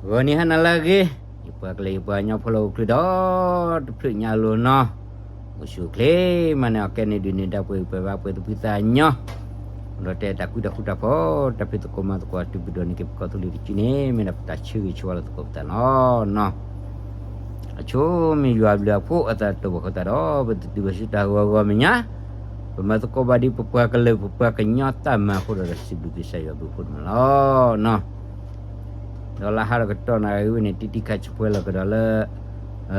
ဂီၤနံၤဟါနၤလၢအဂ့ၤ, ယပှၤကလုာ်ယပှၤကညီဖိလၢအိၣ်ချုးဒီး တဖျၢၣ်ညါလိၤနီၤ, အိၣ်ဆူၣ်အိၣ်ချ့မးန့ၣ် အီၤကဲန့ၣ်ဒုးန့ၣ် ဒၣ်ပှဲၤပှဲၤဘၣ်ပှဲၤသူၣ်ဖှံသးညီ, ဒီးတဲတၢ်ကွံတၢ်ဃူတၢ်ဖိး တၢ်ဖံးသကိးမၤသကိး တုၤပဒိးန့ၢ်က့ၤပကီၢ်သူလ့ၤတစုန့ၣ် မ့ၢ်ဒၣ်ပတၢ်ဆၢဂ့ၤဆၢဝါလၢသကိးပသးလီၤနီၤ. အဆိမ့ၢ်ယွၤဘျုးအဖှိၣ်အသးတအိၣ်ဘၣ်ဃိသတးဒီး ပတတုၤဘၣ်ဆူတၢ်ဂီၤဂီၤမဲာ်ညါ, ပမၤသကိးဘၣ်ဒ်ပပှၤကလုာ်ပပှၤကညီတၢ်မၤအဃိဒီး စံးဘျုးကစၢ်ယွၤဘျုးဖှိၣ်န့ၣ်လီၤနီၤ. ဒီးလၢဟါဒီးကတီၢ်နၣ်ရံၣ်ဝဲန့ၣ် တံတံခါဆူၣ်ပှဲၤလီၤကဒီးလၢ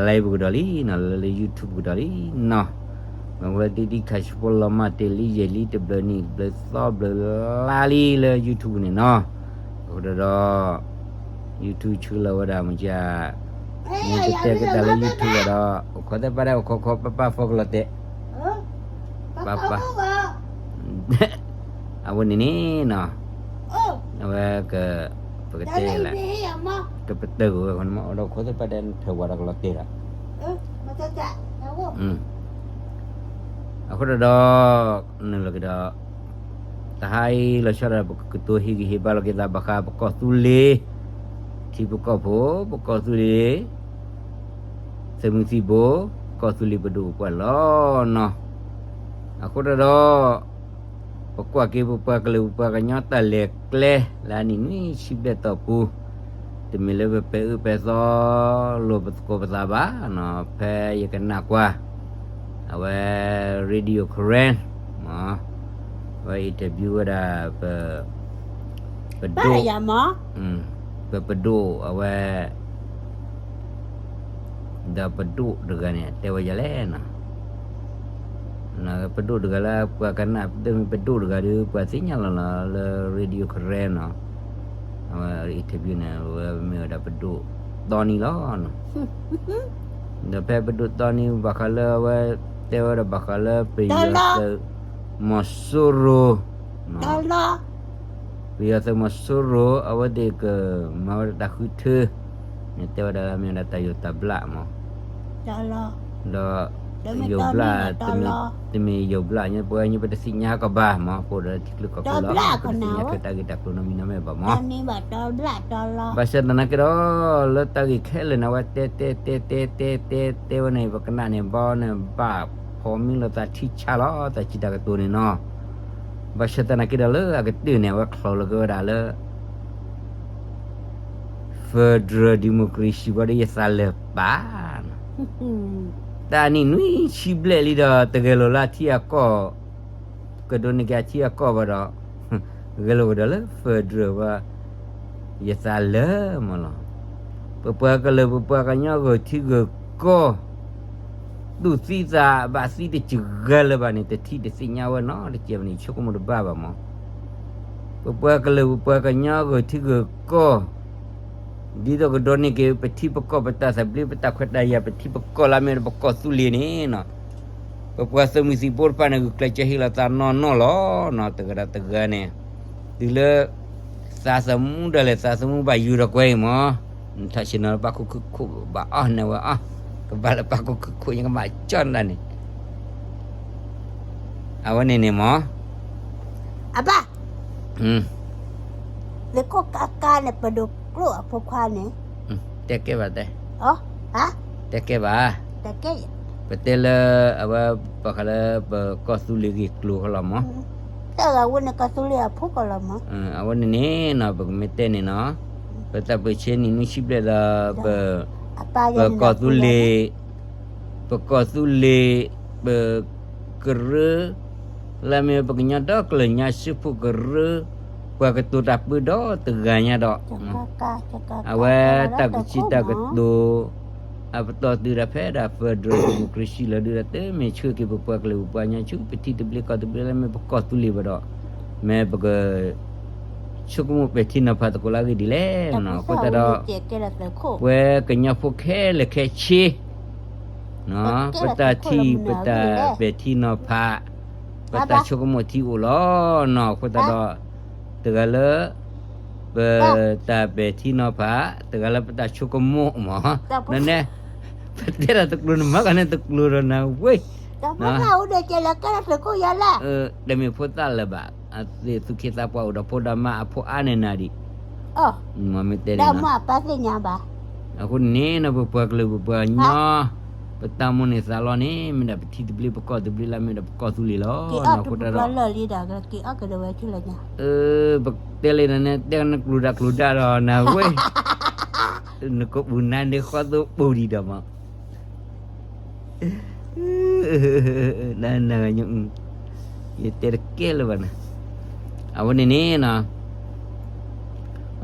live ပူၤကဒီးလံနီၤ, လၢလၢ YouTube ပူၤကဒီးလံနီၤ. မ့ၢ်ဝဲတံတံခါဆူၣ်ပှဲၤလီၤမး တ့ၢ်လံယဲၢ်လံတဘျီနံၣ်ဘျီသီဘျီလါလံလၢ YouTube န့ၣ်နီၤ. အဃိဒီး YouTube ဆှၢလီၤဝဲဒၣ်မ့ၢ်က မ့ၢ်ပတဲက့ၤတၢ်လၢ YouTube ဒီး အိၣ်ခိးသ့ၣ်ပာ်ဒၣ်အိၣ်ခိးခိးပၢ်ပၢ်ဖီကလီၤတဲာ် ပၢ်ပၢ် အဝဲန့ၣ်န့ၣ်နီၤ, အဝဲ ပကတဲလၢ ကပတၢၢ်ကဝဲၤဃီန့ၣ်မ့ၢ် အိၣ်ဒီးအိၣ်ခိးသ့ၣ်ပာ်ဒၣ်နထၢၣ်ဝဲဒီးကလီၤတဲာ်ဒီး အဃိဒီး နုာ်လီၤက့ၤဒီး တဟါအံၤလီၤဆီဒၣ် ပကကတိၤဟ့ၣ်ဂံၢ်ဟ့ၣ်ဘါလီၤက့ၤသးဘၣ်ဃးပကီၢ်သူလ့ၤ ထံပကီၢ်ဖိ ပကီၢ်သူလ့ၤ သုးမုၢ်သံၣ်ဘိ ကီၢ်သူလ့ၤပဒိၣ်ပပှၢ်လီၤနီၤ. အဃိဒီး ပကွၢ်က့ၤပပှၤကလုာ်ပပှၤကညီတၢ်လဲၤကျဲ လၢအနံၣ်နွံဆံဘျဲၣ်တီၢ်ပူၤ တမ့ၢ်လၢပပဲာ်အၢပဲာ်သီလိာ်ပသကိးပသးဘၣ်နီၤ, ဖဲယကနၣ်ကွၢ် အဝဲ Radio Karen မ့ၢ် အဝဲ interview ဝဲဒၣ် ပ ပဒိၣ် ပပဒိၣ်အဝဲ ဒီးပဒိၣ်တဂၤန့ၣ် တဲဝဲဒ်လဲၣ်နီၤ, ပဒိၣ်တဂၤလၢပှၤကနၣ် တမ့ၢ်ပဒိၣ်တဂၤဒီး ပှၤသ့ၣ်ညါလီၤလီၤလၢ Radio Karen နီၤ, အဝဲ interview န့ၣ် အဝဲမ့ၢ်ဝဲဒၣ်ပဒိၣ်တီနံလီၤနီၤ. ဒီးဖဲပဒိၣ်တီနံ ဘၣ်ဃးလၢအဝဲ တဲဝဲဒၣ်ဘၣ်ဃးလၢပယီၤသုးမီၤစိရိၤ ပယီၤသုးမီၤစိရိၤ အဝဲသ့ၣ်ကမၤဝဲဒၣ်တၢ်ဃုထၢ န့ၣ်တဲဝဲဒၣ်လၢမ့ၢ်ဝဲဒၣ်တၢ်ယိာ်တၢ်ဘျၣ်မး, ဒီးယိာ်ဘျၣ် တမ့ၢ်ယိာ်ဘျၣ် ပဝဲညီပတသ့ၣ်ညါကဘၣ်မး, အဃိဒီးထံချၢကီၢ်ချၢလီၤ ပတသ့ၣ်ညါထွဲတၢ်ဂ့ၢ်တၢ်ကျိၤနီတမံၤနီတမ့ၢ်ဘၣ်မး, ဘၣ်ဆၣ်သနာ်က့ဒီး လၢတၢ်ဂ့ၢ်ခဲလၢာ်န့ၣ် အဝဲတဲတဲတဲတဲတဲတဲဝဲန့ၣ် ပကနၣ်န့ၣ် ဘီန့ၣ် ဘၣ်ဖီမံလိာ်သးထံဆါလီၤ တၢ်စံးတၢ်ကတိၤန့ၣ်နီၤ. ဘၣ်ဆၣ်သနာ်က့ဒီးလၢအကတၢၢ်န့ၣ် အဝဲချိးလီၤက့ၤဝဲဒၣ်လၢ federal democracy ဘၣ်ဒီးယသးလၢာ်ပၢ်နီၤ, တၢ်နံၣ်နွံဆံဘျဲၣ်လံဒီး တဂဲၤလိာ်လၢအထံအကီၢ် ကဒိးန့ၢ်က့ၤအထံအကီၢ်ဘၣ်ဒီး ဂဲၤလိာ်ကဒီးလၢ federal ဘၣ် ယသးလၢာ်မးလီၤ. ပပှၤကလုာ်ပပှၤကညီဂ့ၢ်ထံဂ့ၢ်ကီၢ် တူၢ်သံသးဘၣ်သံတစှၤဂၤလၢၤဘၣ်န့ၣ် တထံၣ်တသ့ၣ်ညါဝဲနီတစဲးဘၣ်န့ၣ် ဆိကမိၣ်တဘၣ်ဘၣ်မး. ပပှၤကလုာ်ပပှၤကညီဂ့ၢ်ထံဂ့ၢ်ကီၢ် ဒ်သိးကဒိးန့ၢ်က့ၤ ပထံပကီၢ်ပတၢ်သဘျ့ ပတၢ်ခွဲးတၢ်ယာ် ပထံပကီၢ်လၢအမ့ၢ်ပကီၢ်သူလ့ၤန့ၣ်နီၤ, ပပှၤသုးမုၢ်သံၣ်ဘိတဖၣ်န့ၣ် ဂုာ်ကျဲးစၢးဟ့ၣ်လီၤသးနီၢ်နီၢ်လီၤနီၤ, တဂၤဒီးတဂၤန့ၣ် တုၤလၢ သးသမူဒၣ်လဲာ် သးသမူဘၣ်ယိာ်ဒီးကွဲအံၤမး, နထီၣ်ဆ့ၣ်နီၤလၢပၣ်ခိၣ်ခုခိၣ်ဘၣ်အီၣ်န့ၣ်ဝဲအီၣ်, ကဘၣ်လၢပၣ်ခိၣ်ခုခိၣ် ယကဘၣ်ကၠီၣ်နဒၣ်န့ၣ် အဝဲန့ၣ်န့ၣ်မး, အဘၣ် သုးခိၣ်ကါကါန့ၣ် ပဒိၣ်ကျိၣ်အဖိခွါန့ၣ် တဲကဲဘၣ်တဲ, တဲကဲဘၣ်, ပတဲလၢ အဝဲ ဘၣ်ဃးလၢပကီၢ်သူလ့ၤဂ့ၢ်ကျိၤဃီလီၤမး, တၢ်ဂၤဝဲန့ၣ်ကီၢ်သူလ့ၤအဖိကီၢ်လီၤမး, အဝဲန့ၣ်န့ၣ်နီၤ ပကမ့ၢ်တဲန့ၣ်နီၤ, ပတၢ်ပၢၢ်ဆၢနံၣ်နွံဆံဘျဲၣ်ဒီး ပ ပကီၢ်သူလ့ၤ ပကီၢ်သူလ့ၤ ပကရၢ လၢအမ့ၢ်ပကညီဒီကလုာ်ညါစုပူၤကရၢ ပှၤကတိၤတၢ်ပၢဒီတဂၤညါဒီး အဝဲတၢ်ကစံးတၢ်ကတိၤ အပတီၢ်တုၤဒၣ်ဖဲဒၣ် federal democracy လီၤဒုးဒီး တမ့ၢ်ဆှၢက့ၤပပှၤကလုာ်ပပှၤကညီဆူပထံသဘျ့ကီၢ်သဘျ့လၢမ့ၢ်ပကီၢ်သူလ့ၤဘၣ်ဒီး မ့ၢ်ပက ဆိကမိၣ်ပဲာ်ထံနီၤဖးသကိးလၢအဂ့ၢ်ဒ်လဲၣ်နီၤ. အဃိသတးဒီး ပဝဲကညီဖိခဲလၢာ်ခဲဆ့ ပတၢ်ထံၣ် ပတၢ်ပဲာ်ထံနီၤဖး ပတၢ်ဆိကမိၣ်ထံအိၣ်လီၤနီၤ. အဃိသတးဒီး တဂၤလၢ ပတၢ်ပဲာ်ထံနီၤဖး တဂၤလၢပတၢ်ဆိကမိၣ်မး နနဲ ပတဲတၢ်တကျိၤနမၤကန့ၣ်တကျိၤဒီးနၤဝဲ တမ့ၢ်ဖိသၣ်လၢၤဘၣ် အသ့ၣ်သူၣ်က့သးပှၢ်အိၣ်ဒီးဖိဒီးမါအဖိအါန့ၢ်နၤဒံး မ့ၢ်တဲန့ၣ် အဃိန့ၣ် ပပှၤကလုာ်ပပှၤကညီ ပတၢ်မိၣ်န့ၢ်သးလီန့ၣ် မ့ၢ်ဒၣ်ပထံသဘျ့ပကီၢ်သဘျ့လၢမ့ၢ်ဒၣ်ပကီၢ်သူလ့ၤလီၤ. အဃိတၢ်ဒီး ပတဲလံန့ၣ် တဲနကျိၤဒၣ်ကျိၤဒၣ်ဒီးနၤဝဲ နကပူၤနါန့ၣ်ဃီသိပူၤဒံးဒီးမး န ယတဲတကဲလၢၤဘၣ်န့ၣ် အဝဲန့ၣ်န့ၣ်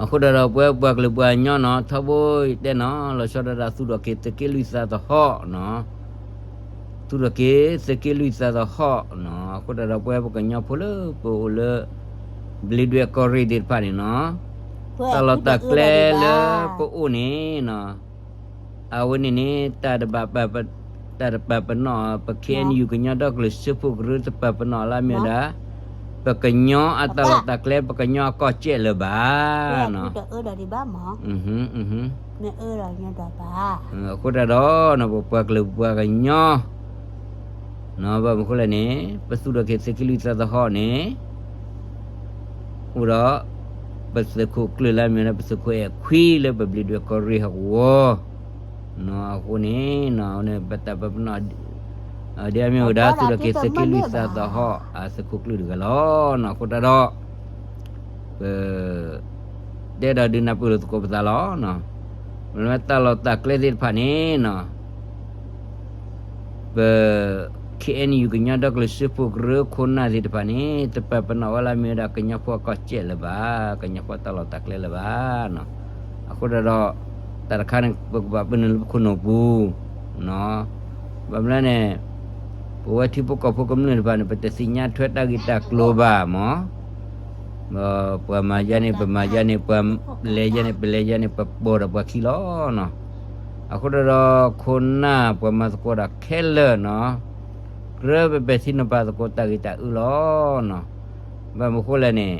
အဃိတၢ်ဒီးပဝဲပှၤကလုာ်ပှၤကညီနီၤ ထီဘိယတဲနီၤ လီၤဆီဒၣ်တၢ်သူၣ်ထီၣ်က့ၤသုးက့လွံၢ်သးသဟီၣ်နီၤ သူၣ်ထီၣ်က့ၤသုးက့လွံၢ်သးသဟီၣ်နီၤ အဃိတၢ်ဒီးပဝဲပှၤကညီဖိလၢပအိၣ်လၢ ဘျ့ဒွဲၣ်ကီၢ်ရ့ၣ်သ့ၣ်တဖၣ်န့ၣ်နီၤ တၢ်လီၢ်တၢ်ကျဲလၢပအိၣ်န့ၣ်နီၤ အဝဲန့ၣ်န့ၣ် တၢ်တပာ်ပနီၣ် ပ ခ့ၣ်အဲၣ်ယူၣ် ကညီဒီကလုာ်စၢဖှိၣ်ကရၢတပာ်ပနီၣ်လၢအမ့ၢ်ဝဲဒၣ် ပကညီအတၢ်လီၢ်တၢ်ကျဲ ပကညီအကီၢ်စဲၣ်လၢၤဘၣ် အဃိတၢ်ဒီး ပပှၤကလုာ်ပပှၤကညီ ဘၣ်မနုၤအဃိလဲၣ်န့ၣ် ပသူၣ်ထီၣ်က့ၤသုးက့လွံၢ်သးသဟီၣ်န့ၣ် အိၣ်ဒီး ပသုးခိၣ်ကျၢၢ်လၢအမ့ၢ်ဝဲဒၣ် ပသုးခိၣ်အဲၣ်ခွံလၢပဘျ့ဒွဲၣ်ကီၢ်ရ့ၣ်ဟီၣ်ကဝီၤ အဃိန့ၣ် ပတၢ်ပာ်ပနီၣ် ဒ်အမ့ၢ်ဝဲဒၣ် သူၣ်ထီၣ်က့ၤသုးက့လွံၢ်သးသဟီၣ် အသုးခိၣ်ကျၢၢ်တဂၤလီၤ. အဃိတၢ်ဒီး ပ တဲဒီးဒုးနၢ်ပၢၢ်လိာ်သကိးပသးလီၤ. မ့ၢ်တၢ်လီၢ်တၢ်ကျဲသ့ၣ်တဖၣ်န့ၣ် ပ ခ့ၣ်အဲၣ်ယူၣ် ကညီဒီကလုာ်စၢဖှိၣ်ကရၢခိၣ်နၢ်သ့ၣ်တဖၣ်န့ၣ် တပာ်ပနီၣ်ဝဲလၢအမ့ၢ်ဝဲဒၣ်ကညီဖိအကီၢ်စဲၣ်လၢၤဘၣ်, ကညီဖိအတၢ်လီၢ်တၢ်ကျဲလၢၤဘၣ်. အဃိတၢ်ဒီး တၢ်တခါန့ၣ် ပကဘၣ်ပာ်နုာ်လၢပခိၣ်နူာ်ပူၤ ဘၣ်မနုၤလဲၣ်န့ၣ် ပဝဲထံဖိကီၢ်ဖိကမျၢၢ်တဖၣ်န့ၣ် ပတသ့ၣ်ညါထွဲတၢ်ဂ့ၢ်တၢ်ကျိၤဘၣ်မး ပှၤမၤယါန့ၣ် ပမၤယါန့ၣ် ပလဲၤယါန့ၣ် ပလဲၤယါန့ၣ် ပပိာ်ဒီးပှၤခံလီၤ. အဃိတၢ်ဒီး ခိၣ်နၢ်ပှၤမၤသကိးတၢ်ခဲလၢာ်နီၤ ကြၢးပပဲာ်ထံနီၤဖးသကိးတၢ်ဂ့ၢ်တၢ်အၢလီၤ. ဘၣ်မနုၤဃိလဲၣ်န့ၣ်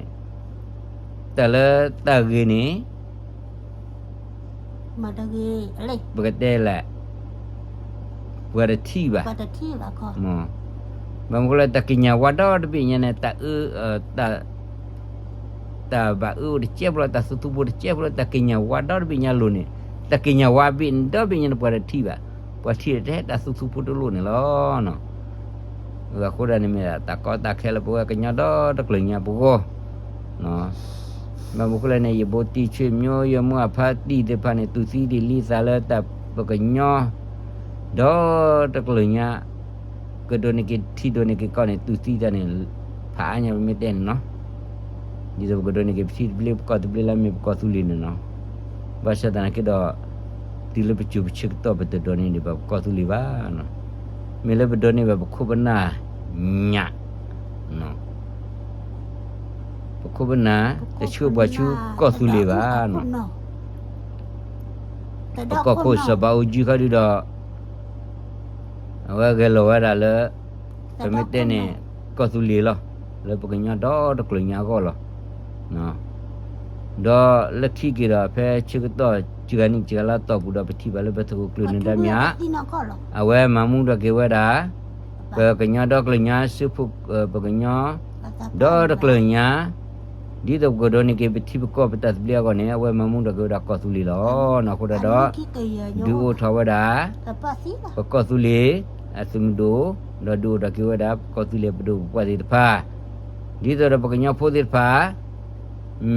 တၢ်လၢတၢ်ဂ့ၢ်န့ၣ် ပကတဲလဲၣ် ပှၤတထံၣ်ဘၣ်. ဘၣ်မနုၤဃိလဲၣ် တၢ်ကံးညာ်ဝါဒီတဘ့ၣ်ညါန့ၣ် တၢ်အၢ တၢ်ဘၣ်အၢအိၣ်တစဲးဖိလီၤ, တၢ်သူသူဖိတစဲးဖိလီၤ, တၢ်ကံးညာ်ဝါဒီတဘ့ၣ်ညါလိၤန့ၣ် တၢ်ကံးညာ်ဝါဘ့ၣ်ဒီဘ့ၣ်ညါန့ၣ် ပှၤတထံၣ်ဘၣ်. ပှၤထံၣ်တဟဲတၢ်သူသူဖိတလိၣ်န့ၣ်လီၤ. အဃိဒၣ်န့ၣ်မ့ၢ်ဒၣ် တၢ်ကီတၢ်ခဲလၢပဝဲကညီဒီတကျၢၤညါပဂီၢ် ဘၣ်မနုၤဃိလဲၣ်န့ၣ် ယဘိတံၢ်ဆွေမျိုး ယမိၢ်အဖါတံၢ်သ့ၣ်တဖၣ်န့ၣ် တူၢ်သံဒံးလံသးလၢတၢ်ပကညီ ဒီတကျၢၤညါ ကဒိးန့ၢ်က့ၤထံဒိးန့ၢ်က့ၤကီၢ်န့ၣ် တူၢ်သံတၢ်န့ၣ် ဖးအါညါပမ့ၢ်တဲန့ၣ်နီၤ. ဒ်သိးပကဒိးန့ၢ်က့ၤပထံသဘျ့ပကီၢ်သဘျ့လၢမ့ၢ်ပကီၢ်သူလ့ၤန့ၣ်နီၤ. ဘၣ်ဆၣ်သနာ်က့ဒီး တုၤလၢပစိၤပဆၢကတီၢ်ပတဒိးန့ၢ်ဒံးဘၣ်ပကီၢ်သူလ့ၤဘၣ်. မ့ၢ်လၢပဒိးန့ၢ်ဘၣ်ပခိၣ်ပနၢ်ညၣ် ပခိၣ်ပနၢ် တဆှၢပှၤဆူကီၢ်သူလ့ၤဘၣ်. ပကီၢ်ခိၣ်စီၤဘးအူကၠံခီဒုဒီး အဝဲဂဲၤလိာ်ဝဲဒၣ်လၢ ပမ့ၢ်တဲန့ၣ် ကီၢ်သူလ့ၤလီၤ. လၢပကညီဒီတကျၢၤညါအဂီၢ်လီၤ. ဒီးလၢခံက့ၤဒီး ဖဲဆၢကတီၢ်စှၤနံၣ်စှၤလါတီၢ်ပူၤဒီး ပထံၣ်ဘၣ်လၢပသုးခိၣ်ကျၢၢ်နၢၤဒါမၠး အဝဲမၤမူထီၣ်က့ၤဝဲဒၣ် ပကညီဒီကလုာ်ညါစုဖိ ပကညီ ဒီတကျၢၤညါ ဒ်သိးပကဒိးန့ၢ်က့ၤပထံပကီၢ်ပတၢ်သဘျ့အဂီၢ်န့ၣ် အဝဲမၤမူထီၣ်က့ၤဝဲဒၣ်ကီၢ်သူလ့ၤလီၤ. အဃိတၢ်ဒီး ဒုးအိၣ်ထီၣ်ဝဲဒၣ် ပကီၢ်သူလ့ၤ အသုးမုၢ်ဒိၣ် ဒီးဒုးအိၣ်ထီၣ်က့ၤဝဲဒၣ် ပကီၢ်သူလ့ၤပဒိၣ်ပပှၢ်သ့ၣ်တဖၣ် ဒ်သိးဒီးပကညီဖိသ့ၣ်တဖၣ်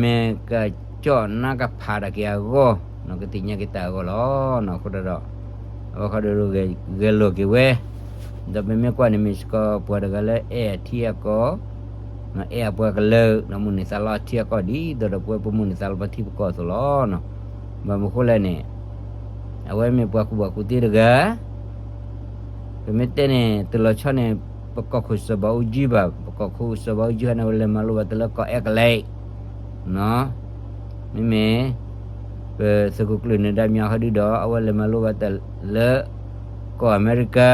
မ့ၢ်ကကၠီၣ်နါကဖးတၢ်က့ၤအဂီၢ် ကသ့ၣ်ညါက့ၤတၢ်အဂီၢ်လီၤ. အဃိတၢ်ဒီး အဝဲခီဒီးဂဲၤလိာ်က့ၤဝဲ ဒီးပမ့ၢ်ကွၢ်န့ၣ် မ့ၢ်စ့ၢ်ကီးပှၤတဂၤလၢအဲၣ်အထံအကီၢ် အဲၣ်အပှၤကလုာ် ဒီးမိၣ်န့ၢ်သးလီအထံအကီၢ် ဒ်သိးဒီးပဝဲပမိၣ်န့ၢ်သးလီပထံပကီၢ်အသိးလီၤ. ဘၣ်မနုၤဃိလဲၣ်န့ၣ် အဝဲမ့ၢ်ပှၤကူၣ်ဘၣ်ကူၣ်သ့တဂၤ ပမ့ၢ်တဲန့ၣ် တလီၤဆီန့ၣ် ပကီၢ်ခိၣ်စီၤဘးအူကၠံဘၣ်, ပကီၢ်ခိၣ်စီၤဘးအူကၠံခါန့ၣ် အဝဲလဲၤမၤလိဘၣ်တၢ်လၢကီၢ်အဲကလံး, မ့မ့ၢ် ပသုးခိၣ်ကျၢၢ်နၢၤဒါမၠးဟီဒုဒီး အဝဲလဲၤမၤလိဘၣ်တၢ်လၢ ကီၢ်အမဲရကၤ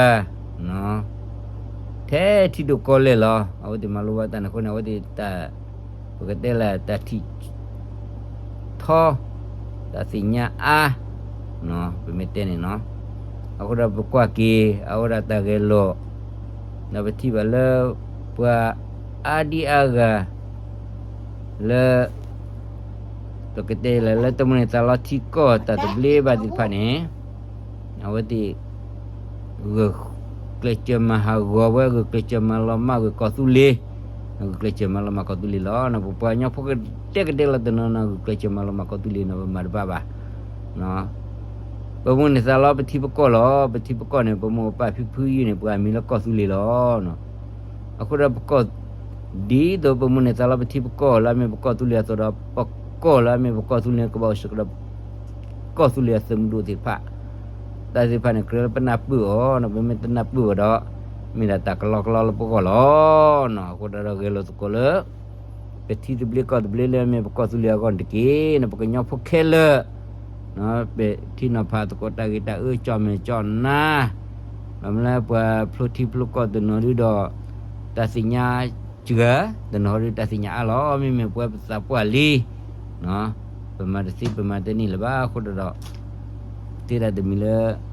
ထဲထံဒိၣ်ကီၢ်လဲၢ်လီၤ. အဝဲသ့ၣ်မၤလိဘၣ်တၢ်န့ၣ်အဃိန့ၣ် အဝဲသ့ၣ်တၢ် ပကတဲလၢတၢ်ထံၣ် ထီ တၢ်သ့ၣ်ညါအါ ပမ့ၢ်တဲန့ၣ်နီၤ. အဃိဒီးပကွၢ်က့ၤ အဝဲဒၣ်တၢ်ဂဲၤလိာ် ဒီးပထံၣ်ဘၣ်လၢ ပှၤအါဒံအါဂၤ လၢ ပ ပကတဲလၢ လၢတမုၢ်န့ၢ်သးလီထံကီၢ်တၢ်သဘျ့ဘၣ်သ့ၣ်တဖၣ်န့ၣ်, အဝဲသ့ၣ် ဂုာ်ကျဲးစၢးမၤဟးဂီၤဝဲ, ဂုာ်ကျဲးစၢးမၤလီၤမၢ်ဂ့ၤကီၢ်သူလ့ၤ, ဂုာ်ကျဲးစၢးမၤလီၤမၢ်ကီၢ်သူလ့ၤလီၤ. ပပှၤကညီဖိကတဲကဒဲလီၤတနီၤနီၤ ဂုာ်ကျဲးစၢးမၤလီၤမၢ်ကီၢ်သူလ့ၤနီၤ ပမၤတဘၣ်ဘၣ်. ပမုၢ်န့ၢ်သးလီပထံပကီၢ်လီၤ. ပထံပကီၢ်န့ၣ် ပမိၢ်ပၢ်ဖံဖုယုၢ်န့ၣ် ပှၤမံၤလၢကီၢ်သူလ့ၤလီၤ. အဃိဒီးပကီၢ် ဒ်သိးပမုၢ်န့ၢ်သးလီပထံပကီၢ်လၢအမ့ၢ်ပကီၢ်သူလ့ၤအသိးဒီး ပကီၢ်လၢအမ့ၢ်ပကီၢ်သူလ့ၤန့ၣ် ကဘၣ်အိၣ်စ့ၢ်ကီးဒီး ကီၢ်သူလ့ၤအသုးမုၢ်ဒိၣ်သ့ၣ်တဖၣ်, တၢ်သ့ၣ်တဖၣ်န့ၣ် ကြၢးလၢပနၢ်ပၢၢ်အီၤနီၤ, ပမ့ၢ်တနၢ်ပၢၢ်အီၤဒီး မ့ၢ်ဒၣ်တၢ်ကလီကလီလၢပဂီၢ်လီၤ. အဃိတၢ်ဒီးဂဲၤလိာ်သကိးလၢ ပထံသဘျ့ကီၢ်သဘျ့လၢအမ့ၢ်ပကီၢ်သူလ့ၤအဂီၢ်န့ၣ်တက့ၢ်. ပကညီဖိခဲလၢာ် ပထံၣ်နီၤဖးသကိးတၢ်ဂ့ၤတၢ်အၢကၠီၣ်မဲာ်ကၠီၣ်နါ, ဒီးမ့ၢ်လၢပှၤဖျိထံဖျိကီၢ်တနီၤဒုဒီး တၢ်သ့ၣ်ညါစှၤ, တနီၤဒုတၢ်သ့ၣ်ညါအါလီၤ. မ့မ့ၢ်ပဝဲပသးပှၢ်လံ ပမၤတသ့ပမၤတန့ၢ်လၢၤဘၣ်. အဃိတၢ်ဒီး သ့ဒၣ်တမံၤလၢ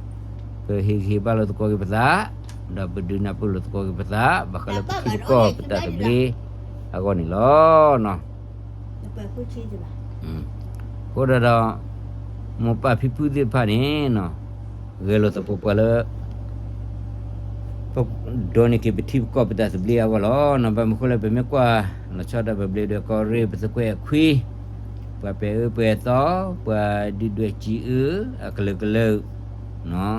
ပဟ့ၣ်ဂံၢ်ဟ့ၣ်ဘါလိာ်သကိးက့ၤပသး, ဒီးပဒုးနၢ်ပၢၢ်လိာ်သကိးက့ၤပသး ဘၣ်ဃးလၢပထံပကီၢ်ပတၢ်သဘျ့အဂီၢ်န့ၣ်လီၤ. အဃိတၢ်ဒီး မိၢ်ပၢ်ဖံဖုသ့ၣ်တဖၣ်န့ၣ် ဂဲၤလိာ်သပှၢ်ပှၢ်လၢ ပဒိးန့ၢ်က့ၤပထံပကီၢ်ပတၢ်သဘျ့အဂီၢ်လီၤ. ဘၣ်မနုၤဃိလဲၣ် ပမ့ၢ်ကွၢ်လီၤဆီဒၣ်ပဘျ့ဒွဲၣ်ကီၢ်ရ့ၣ် ပသကွဲးအခွံ, ပှၤပဲာ်အၢပဲာ်သီ, ပှၤဒုၣ်ဒွဲၣ်စံးအၢ အကလုာ်ကလုာ်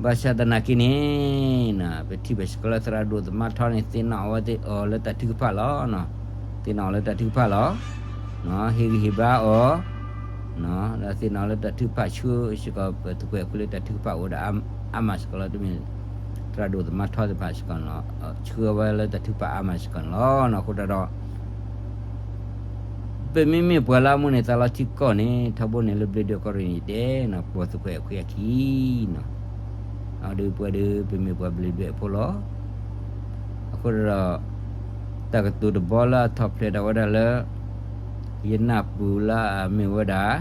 ဘၣ်ဆၣ်သနာ်က့န့ၣ် ပထံၣ်ဘၣ်စ့ၢ်ကီးလၢသရၣ်ဒိၣ်သမါထီန့ၣ် သ့ၣ်နီၣ်အဝဲသ့ၣ်အီၤလၢတၢ်ထုကဖၣ်လီၤ. သ့ၣ်နီၣ်အီၤလၢတၢ်ထုကဖၣ်လီၤ. ဟ့ၣ်ဂံၢ်ဟ့ၣ်ဘါအီၤ ဒီးသ့ၣ်နီၣ်လၢတၢ်ထုကဖၣ်ဆှၢစ့ၢ်ကီး ပသကွဲးအခွံလၢတၢ်ထုကဖၣ်အိၣ်ဝဲဒၣ်အါမးစ့ၢ်ကီးလီၤ. တမ့ၢ်သရၣ်ဒိၣ်သမါထီသ့ၣ်တဖၣ်စ့ၢ်ကီးန့ၣ်လီၤ. ဆှၢဝဲလၢတၢ်ထုကဖၣ်အါမးစ့ၢ်ကီးန့ၣ်လီၤ. အဃိတၢ်ဒီး ပမ့မ့ၢ်ပှၤလၢအမုၢ်န့ၢ်သးလီထံကီၢ်န့ၣ် ထီဘိန့ၣ်လၢဘျ့ဒွဲၣ်ကီၢ်ရ့ၣ်န့ၣ်တဲ ပသကွဲးအခွံအခံန့ၣ် အဒုးပှၤဒုး ပမ့ၢ်ပှၤဘျ့ဒွဲၣ်ဖိလီၤ. အဃိတၢ်ဒီး တၢ်ကတိၤတဘီလၢအထီၣ်ဖျဲးဒၣ်ဝဲဒၣ်လၢ ယနၢ်ပၢၢ်လၢအမ့ၢ်ဝဲဒၣ်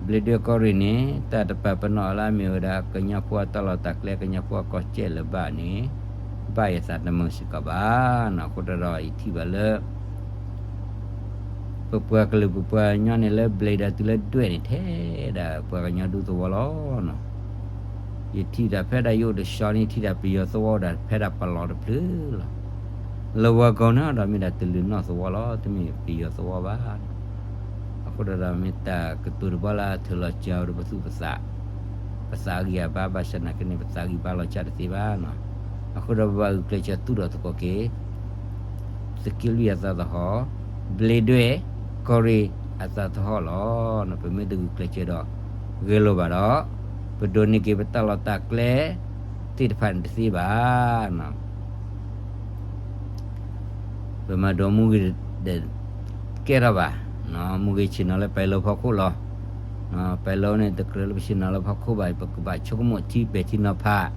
ဘျ့ဒွဲၣ်ကီၢ်ရ့ၣ်န့ၣ် တၢ်တပာ်ပနီၣ်အီၤလၢအမ့ၢ်ဝဲဒၣ် ကညီဖိအတၢ်လီၢ်တၢ်ကျဲ ကညီဖိအကီၢ်စဲၣ်လၢၤဘၣ်န့ၣ် ဘၣ်ယသးတမုာ်စ့ၢ်ကီးဘၣ်. အဃိတၢ်ဒီးယထံၣ်ဘၣ်လၢ ပပှၤကလုာ်ပပှၤကညီန့ၣ်လၢဘျ့ဒၣ်တုၤလၢဒွဲၣ်န့ၣ် ထဲဒၣ်ပှၤကညီဒူသဝီလီၤ. ယထံၣ်တၢ်ဖဲဒၣ်ယအိၣ်တဆှီန့ၣ် ထံၣ်တၢ်ပယီၤသဝီအိၣ်ဒၣ်ဖဲဒၣ်ပလီၢ်တဖျၢၣ်လီၤ. လၢဝၤကီၤန့ၣ်ဒီးမ့ၢ်ဒၣ်တလုာ်နီၢ်သဝီလီၤ, တမ့ၢ်ပယီၤသဝီဘၣ်. အဃိတၢ်ဒီးမ့ၢ်တၢ်ကတိၤတဘီလၢအထုးလီၤစှၤဝဲဒီးပသူၣ်ပသး, ပသးအဂံၢ်အဘါ ဘၣ်ဆၣ်သနာ်က့န့ၣ် ပသးဂံၢ်ဘါလီၤစှၤတသ့ဘၣ်. အဃိဒီးပဘၣ်ဂုာ်ကျဲးစၢးသူၣ်ထီၣ်သကိးက့ၤ သုးက့လွံၢ်အသးသဟီၣ်, ဘျ့ဒွဲၣ်ကီၢ်ရ့ၣ်အသးသဟီၣ်လီၤ. ပမ့ၢ်တဂုာ်ကျဲးစၢးဒီး ဂဲၤလိာ်ဘၣ်ဒီး ပဒိးန့ၢ်က့ၤပတၢ်လီၢ်တၢ်ကျဲသ့ၣ်တဖၣ်န့ၣ်တသ့ဘၣ်. ပမၤဒိးမူဂ့ၤဒီး ကဲထီၣ်ဘၣ်, မူဂ့ၤဆ့ၣ်နီၤလၢပဲၤလိဖီခိၣ်လီၤ. ပဲၤလိန့ၣ် တကြၢးလၢပဆ့ၣ်နီၤလၢဖီခိၣ်ဘၣ်, ပကဘၣ်ဆိကမိၣ်ထံပဲာ်ထံနီၤဖး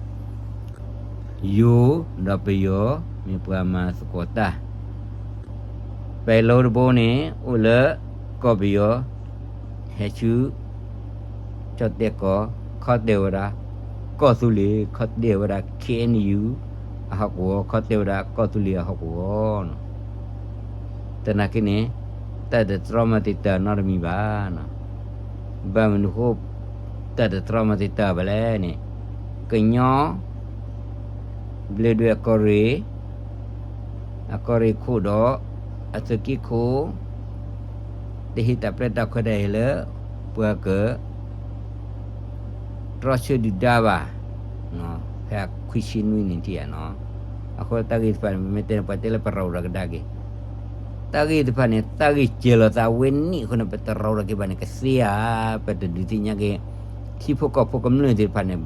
ယိၤဒီးပယီၤ မ့ၢ်ပှၤမၤသကိးတၢ် ပဲၤလိတဘိန့ၣ် အိၣ်လၢကီၢ်ပယီၤ ဟဲဆူ ကၠီၣ်တဲၣ်ကီၢ် ခီတဲာ်ဝဲဒၣ် ကီၢ်သူလ့ၤ ခီတဲာ်ဝဲဒၣ် ခ့ၣ်အဲၣ်ယူၣ် အဟီၣ်ကဝီၤ ခီတဲာ်ဝဲဒၣ် ကီၢ်သူလ့ၤအဟီၣ်ကဝီၤ သနာ်က့န့ၣ် တၢ်တတြီမၤတံာ်တာ်နီတမံၤဘၣ်. ဘၣ်မနုၤအဃိ တၢ်တတြီမၤတံာ်တာ်ဘၣ်လဲၣ်န့ၣ် ကညီ ဘျ့ဒွဲၣ်အကီၢ်ရ့ၣ် အကီၢ်ရ့ၣ်ခိၣ်ဒီး အသုးက့ခိၣ် တဟ့ၣ်တၢ်ပျဲတၢ်ခွဲးတၢ်ယာ်လၢ ပှၤက တြီဆၢဒုၣ်ဒါဘၣ်, ဖဲအခွံဆံနွံန့ၣ်ထံၣ်ဧါနီၤ. အဃိတၢ်ဂ့ၢ်တဖၣ်န့ၣ် ပမ့ၢ်တဲန့ၣ် ပှၤတဲလၢပရၤအိၣ်ဒီးကဒါက့ၤ, တၢ်ဂ့ၢ်တဖၣ်န့ၣ် တၢ်ဂ့ၢ်စၢၤလီၤသးဝဲနံၣ်အဃိန့ၣ် ပတရၤအိၣ်ဒီးက့ၤဘၣ်န့ၣ် ကသ့ဧါ, ပတဒုးသ့ၣ်ညါက့ၤ ထံဖိကီၢ်ဖိကမျၢၢ်သ့ၣ်တဖၣ်န့ၣ်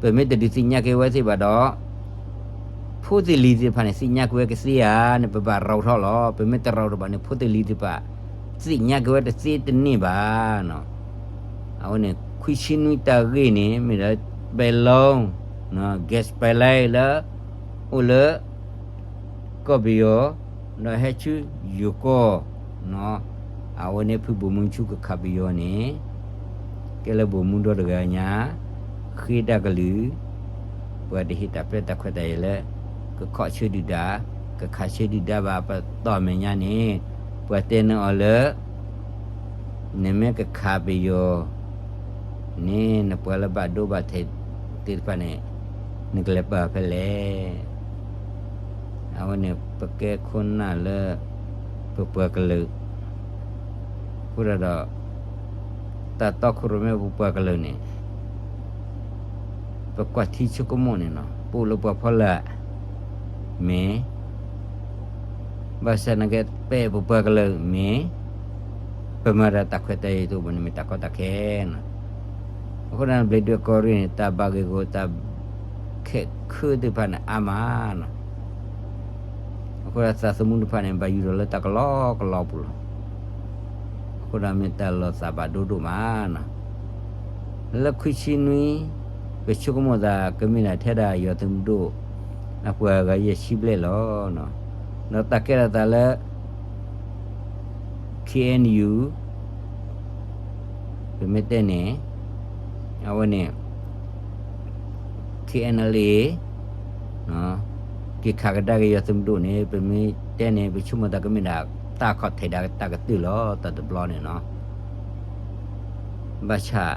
ပမ့ၢ်တဒုးသ့ၣ်ညါက့ၤဝဲသ့ၣ်ဘၣ်ဒီး ဖိသ့ၣ်လံၤသ့ၣ်တဖၣ်န့ၣ် သ့ၣ်ညါက့ၤဝဲကသ့ဧါန့ၣ် ပဘၣ်ရၤထီၣ်လီၤ. ပမ့ၢ်တရၤအိၣ်တဘၣ်န့ၣ် ဖိသ့ၣ်လံၤသ့ၣ်တဖၣ် သ့ၣ်ညါက့ၤဝဲတသ့တန့ၢ်ဘၣ်. အဝဲန့ၣ် ခွံဆံနွံတၢ်ဂ့ၢ်န့ၣ် မ့ၢ်ဒီး ပဲၤလိ gas pipeline လၢ အိၣ်လၢ ကီၢ်ပယီၤ ဒီးဟဲဆူယိၤကီၢ် အဝဲန့ၣ်ဖုဘိၣ်မူဆူကခးပယီၤန့ၣ် ကဲလၢဘိၣ်မူဒီတဂၤညါ ဃ့တၢ်ကလုၢ် ပှၤတဟ့ၣ်တၢ်ပျဲတၢ်ခွဲးတၢ်ယာ်လၢ ကခီၣ်ဆၢဒုၣ်ဒါ ကခးဆၢဒုၣ်ဒါဘၣ် ပတီၢ်မဲာ်ညါန့ၣ် ပှၤတဲနအီၤလၢ နမ့ၢ်ကခးပယီၤန့ၣ် နပှၤလၢဘၣ်ဒိဘၣ်ထံးသ့ၣ်တဖၣ်န့ၣ် နကလဲၤပာ်ဖဲလဲၣ်. အဝဲန့ၣ် ပကဲခိၣ်နၢ်လၢ ပပှၤကလုာ် အဃိဒၣ်ဒီး တၢ်တီခိၣ်ရိၣ်မဲပပှၤကလုာ်န့ၣ် ပကွၢ်ထံဆိကမိၣ်န့ၣ်နီၤ ပအိၣ်လၢပှၤဖီလာ် မ့ၢ် ဘၣ်ဆၣ်သနာ်က့ ပပှၤကလုာ်မ့ၢ် ပမၤတၢ်တၢ်ခွဲးတၢ်ယာ်တအိၣ်ဘၣ်န့ၣ် မ့ၢ်တၢ်ကီတၢ်ခဲနီၤ. အဃိဒၣ် ဘျ့ဒွဲၣ်ကီၢ်ရ့ၣ်န့ၣ် တၢ်ဘၣ်ဂ့ၢ်ဂီၢ် တၢ်ခဲးခၢးသ့ၣ်တဖၣ်န့ၣ် အါမးနီၤ. အဃိဒၣ်သးသမူတဖၣ်န့ၣ် ဘၣ်ယူၢ်ထီၣ်လၢတၢ်ကလီကလီပူၤလီၤ. အဃိဒၣ်မ့ၢ်တၢ်လီၤသးဘၣ်ဒိဒိၣ်မးနီၤ. လၢခွံဆံနွံ ပဆိကမိၣ်သးကမ့ၢ်ဒၣ်ထဲဒၣ်ယွၤသုးမုၢ်ဒိၣ် အပှၤဂၤယဲၢ်ဆံဘျဲၣ်လီၤ. ဒီးတၢ်ကဲထီၣ်သးလၢ ခ့ၣ်အဲၣ်ယူၣ် ပမ့ၢ်တဲန့ၣ် အဝဲန့ၣ် ခ့ၣ်အဲၣ်အလ်အ့ က့ၤခးကဒါက့ၤယွၤသုးမုၢ်ဒိၣ်န့ၣ် ပမ့ၢ်တဲန့ၣ် ပဆိကမိၣ်သးကမ့ၢ်ဒၣ် တၢ်ခီၣ်ထံးဒၣ်တၢ်ကတၢၢ်လီၤ တၢ်တဘျီန့ၣ်နီၤ. ဘၣ်ဆၣ်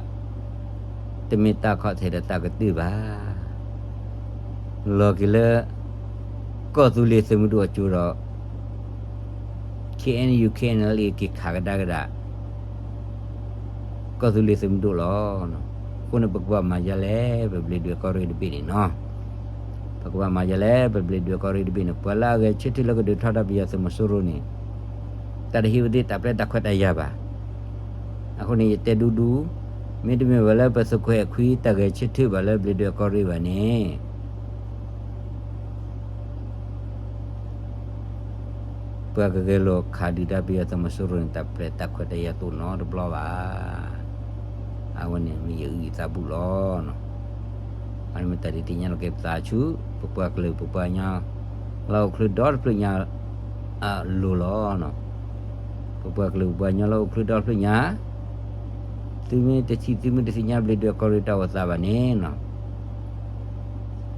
တမ့ၢ်တၢ်ခီၣ်ထံးဒီးတၢ်ကတၢၢ်ဘၣ်. လီၤက့ၤလၢ ကီၢ်သူလ့ၤသုးမုၢ်ဒိၣ်အစိၤဒီး ခ့ၣ်အဲၣ်ယူၣ် ခ့ၣ်အဲၣ်အလ်အ့ က့ၤခးကဒါက့ၤဒၣ် ကီၢ်သူလ့ၤသုးမုၢ်ဒိၣ်လီၤ. အဃိန့ၣ် ပကဘၣ်မၤဒ်လဲၣ် ပဘျ့ဒွဲၣ်ကီၢ်ရ့ၣ်တဘ့ၣ်န့ၣ်နီၤ. ပကဘၣ်မၤဒ်လဲၣ် ပဘျ့ဒွဲၣ်ကီၢ်ရ့ၣ်တဘ့ၣ်န့ၣ် ပှၤလၢအဂဲၤဆၢထၢၣ်လၢကဒုးထီဒါပယီၤသုးမီၤစိရိၤန့ၣ် တၢ်တဟ့ၣ်ဝဲသ့ၣ်တၢ်ပျဲတၢ်ခွဲးတၢ်ယာ်ဘၣ်. အဃိန့ၣ် ယတဲဒူဒူ, မ့တမ့ၢ်ဘၣ်လၢပသုးခိၣ်အဲၣ်ခွံတၢ်ဂဲၤဆၢထၢၣ်ဘၣ်လၢဘျ့ဒွဲၣ်ကီၢ်ရ့ၣ်ဘၣ်န့ၣ် ပှၤကဂဲၤလိာ်ခးဒုၣ်ဒါပယီၤသုးမီၤစိရိၤန့ၣ် တၢ်ပျဲတၢ်ခွဲးတၢ်ယာ်တအိၣ်နီတဘျီဘၣ်. အဝဲန့ၣ်မ့ၢ်ယအုၣ်ယသးဘူးလီၤ. အဝဲန့ၣ်မ့ၢ်တၢ်ဒုးသ့ၣ်ညါလီၤက့ၤပသးဆူ ပပှၤကလုာ်ပပှၤကညီ လၢအိၣ်ချၢဒီတဖျၢၣ်ညါ အလိၤလီၤ. ပပှၤကလုာ်ပပှၤကညီလၢအိၣ်ချၢဒီတဖျၢၣ်ညါ သုမ့ၢ်တထံၣ်သုမ့ၢ်တသ့ၣ်ညါဘျ့ဒွဲၣ်ကီၢ်ရ့ၣ်တၢ်အိၣ်သးဘၣ်န့ၣ်နီၤ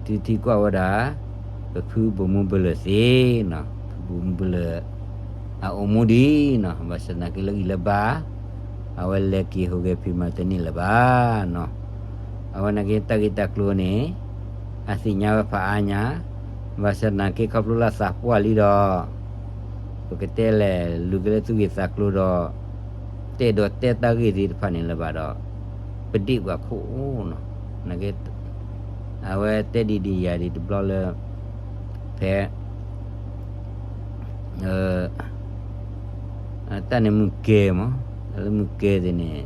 သုထံၣ်ကွၢ်ဝဲဒၣ် ပဖုဘိၣ်မူဘၢၣ်လၢာ်သ့နီၤ, ပဖုဘိၣ်မူဘၢၣ်လၢာ် အအိၣ်မူဒံးနီၤ, ဘၣ်ဆၣ်သနာ်က့လၢဂံၢ်လၢဘါ အဝဲလဲၤက့ၤဟူးဂဲၤဖံးမၤတန့ၢ်လၢၤဘၣ်နီၤ. အဝဲနာ်က့တၢ်ဂ့ၢ်တၢ်ကျိၤန့ၣ် အသ့ၣ်ညါဝဲဖးအါညါ, ဘၣ်ဆၣ်သနာ်က့ခီဖျိလၢသးပှၢ်လံဒီး ပကတဲလဲၣ် လူၤက့ၤလၢသူၣ်ဂ့ၢ်သးကျိၤဒီး တဲဒီးတဲတၢ်ဂ့ၢ်သ့ၣ်တဖၣ်န့ၣ်လၢၤဘၣ်ဒီး ပဒ့ၣ်ပှၤခိၣ်အိၣ်နီၤ. နာ်က့ အဝဲတဲဒ်ဒ်ယၤဒ်တဘျီလၢ ဖဲ တၢ်န့ၣ်မုၢ်ကဲမး, လၢမုၢ်ကဲသ့ၣ်န့ၣ်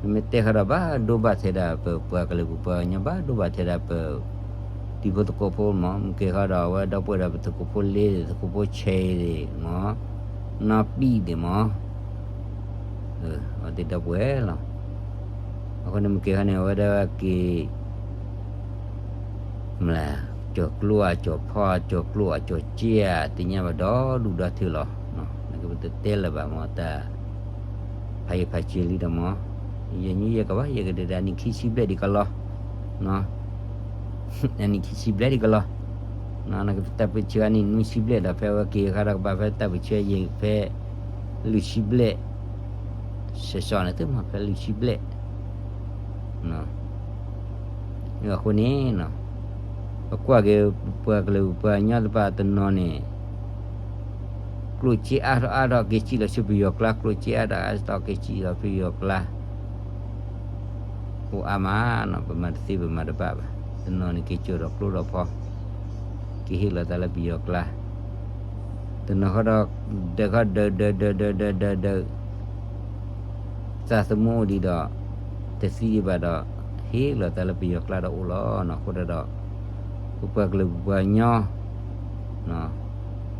မ့မ့ၢ်တဲဃီဒီးဘၣ်ဒိဘၣ်ထံးဒၣ်ပပှၤကလုာ်ပပှၤကညီ ဘၣ်ဒိဘၣ်ထံးဒၣ်ပ တံၤဖိသကိးဖိမး, မုၢ်ကဲဃီဒီးအဝဲဒီပုၢ်ဝဲၢ်ဒီးပသုးခိၣ်ဖိလ့သ့ၣ် သုးခိၣ်ဖိဆဲးသ့ၣ်မး, နီၢ်ပံၣ်သ့ၣ်မး, အဝဲသ့ၣ်ဒီပုၢ်ဝဲၢ်လီၤ. အဃိန့ၣ်မုၢ်ကဲဃီန့ၣ် အဝဲဒၣ်က့ၤ မ့ၢ် ကၠီၤကျိဧါ ကၠီၤဖီဧါ ကၠီၤကျိဧါ ကၠီၤစ့ဧါ သ့ၣ်ညါဘၣ်ဒီဒူၣ်ဒီထၢလီၤ. နာ်က့ပတတဲလၢၤဘၣ်မး တၢ်ဖးယံၤဖးစ့လံဒီးမး, ယဲၢ်နံၣ်ယဲၢ်ကဘၣ် ယဲၢ်ကဒဲးဒၣ်အနံၣ်ခံဆံဘျဲၣ်ဒံးကလီၤ, အနံၣ်ခံဆံဘျဲၣ်ဒံးကလီၤ. နာ်က့ပတၢ်ပၢဆှၢအနံၣ်နွံဆံဘျဲၣ်ဒီး ဖဲအဝဲက့ၤဃီဒီးကဘၣ်ဖဲတၢ်ပၢဆှၢယံၤဖဲ လွံၢ်ဆံဘျဲၣ် စ့ၢ်ကီးန့ၣ် သုမၤဖဲလွံၢ်ဆံဘျဲၣ် အဃိန့ၣ် ပကွၢ်က့ၤပပှၤကလုာ်ပပှၤကညီတဖၣ်တနီၤန့ၣ် ကျိၣ်စ့အါထီၣ်အါထီၣ်က့ၤစံၣ်လီၤဆူပယီၤကျါ, ကျိၣ်စ့အါထီၣ်အါထီၣ်က့ၤစံၣ်လီၤပယီၤကျါ အိၣ်အါမးနီၤ, ပမၤတသ့ပမၤတဘၣ်ဘၣ်. တနီၤန့ၣ်က့ၤစိာ်ဒီးကျိဒီးဖီ, က့ၤဟ့ၣ်လီၤသးလၢပယီၤကျါ, တနီၤဃီဒီး ဒၢးဃီဒၢးဒၢးဒၢးဒၢးဒၢးဒၢးဒၢး သးသမူအိၣ်ဒံးဒီး တသံဒံးဘၣ်ဒီး ဟ့ၣ်လီၤသးလၢပယီၤကျါဒီးအိၣ်လီၤနီၤ. အဃိဒၣ်ဒီး ပပှၤကလုာ်ပပှၤကညီ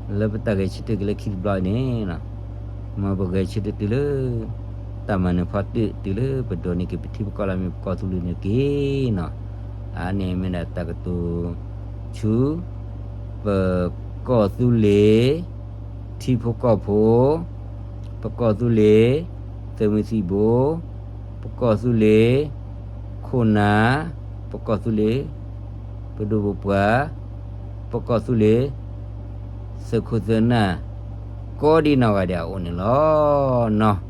လၢပတၢ်ဂဲၤဆၢထၢၣ်က့ၤလၢခံတဘျီန့ၣ် မ်ပဂဲၤဆၢထၢၣ်တုၤလၢ တၢ်မၤနၢၤဖီတၢၣ် တုၤလၢပဒိးန့ၢ်က့ၤပထံပကီၢ်လၢမ့ၢ်ပကီၢ်သူလ့ၤန့ၣ်တက့ၢ်နီၤ. အါန့ၣ်မ့ၢ်ဒၣ်တၢ်ကတိၤ ဆူ ပကီၢ်သူလ့ၤ ထံဖိကီၢ်ဖိ, ပကီၢ်သူလ့ၤ သုးမုၢ်သံၣ်ဘိ, ပကီၢ်သူလ့ၤ ခိၣ်နၢ်, ပကီၢ်သူလ့ၤ ပဒိၣ်ပပှၢ်, ပကီၢ်သူလ့ၤ သုးခိၣ်သုးနၢ် ကိးဒံနီၢ်ဂၤဒဲးအအိၣ်န့ၣ်လီၤနီၤ.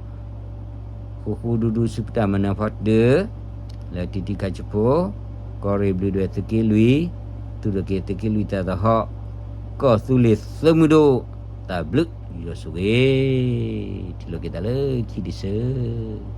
ဃူဃူဒူဒူဆူပတၢ်မၤနၢၤဖီတၢၢ် လၢတံၤတံၤခါဆံးဖိ, ကီၢ်ရ့ၣ်ဘျုးဒွဲၣ်သုးက့လွံၢ်, သူၣ်ထီၣ်က့ၤသုးက့လွံၢ်တၢ်သဟီၣ်, ကီၢ်သူလ့ၤသၢမုၢ်ဒိၣ်, တၢ်ဘျုးယွၤဆိၣ်ဂ့ၤ, ထံၣ်လိာ်က့ၤသးလၢခံတဆၢ.